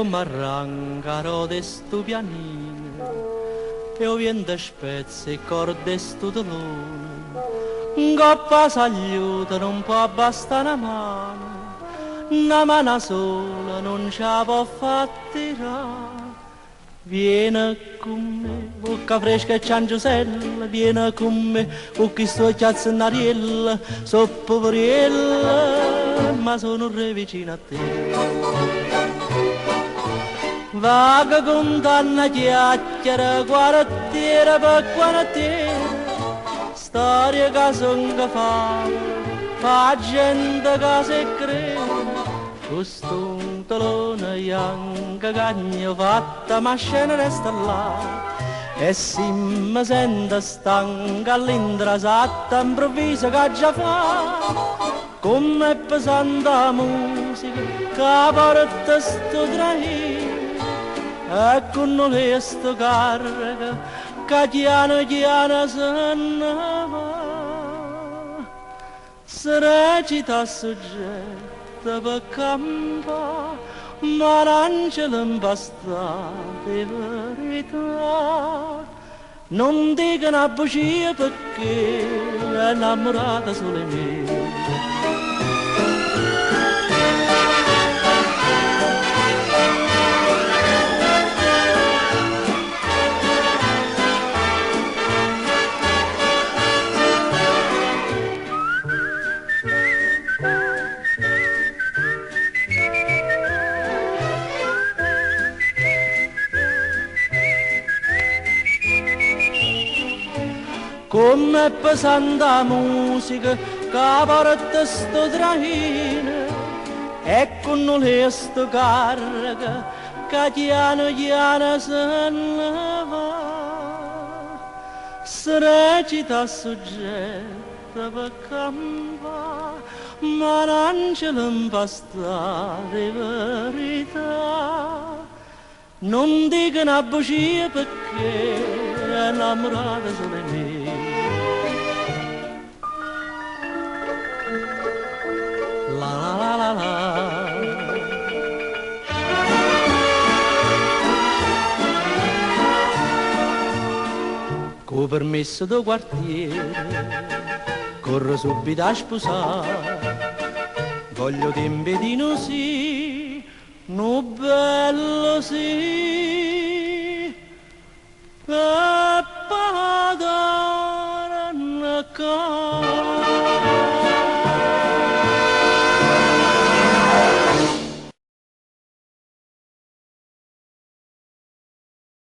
Come arranca 'a rota 'e stu pianino e 'o viento spezza 'e corde 'e stu telone. 'Ncopp' 'a sagliuta nun po' abbastà na mano, na mana sola nun ce 'a po' fa tirà. Viene cu me, vocca fresca e cianciusella, viene cu me, cu chist'uocchie a zennariello, so' puveriello, ma sono un re vicino a te. Vaco contanno chiacchiere, quartiere per quartiere, storie che songo favole, pa' gente che se crede. Cu stu telone janco c'aggio fatto, ma 'a scena resta là. E si me sento stanco all'intrasatta, improvviso ch'aggia fa? Comm'è pesante 'a musica ca porta stu traino e cunnulia stu carreco ca chiano chiano se ne va. Se recita a suggetto pe campà, ma n'angelo 'mpastato 'e verità. Nun dico na bucia pecché è 'nnammurata sulo 'e me. Comm'è pesante 'a musica ca porta stu traino e cunnulia stu carreco ca chiano chiano se ne va. Se recita a suggetto pe campà, ma n'angelo 'mpastato 'e verità. Nun dico na bucia pecché è 'nnammurata sulo 'e me. La la la la. Cu 'o permesso d' 'o quartiere corro subito a spusà. Voglio 'o tiempo 'e di' nu sì, nu bello sì.